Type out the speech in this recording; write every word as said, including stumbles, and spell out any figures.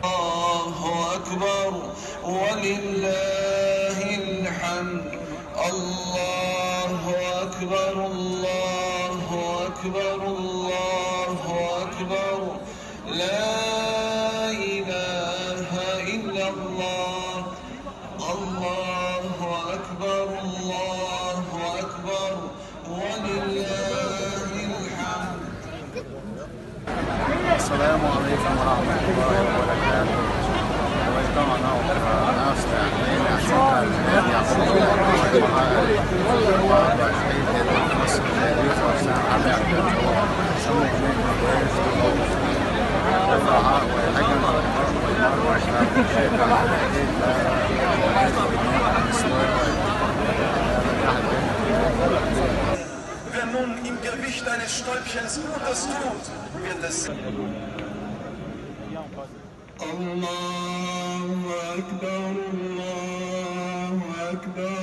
الله أكبر ولله الحمد. الله أكبر، الله أكبر، الله أكبر. لا إله إلا الله. الله أكبر، الله أكبر، ولله الحمد. السلام عليكم ورحمة الله وبركاته. Welcome on our, uh, last, uh, main, uh, central media. Wer nun im Gewicht eines Stäubchens Gutes tut, wird es الله أكبر، الله أكبر.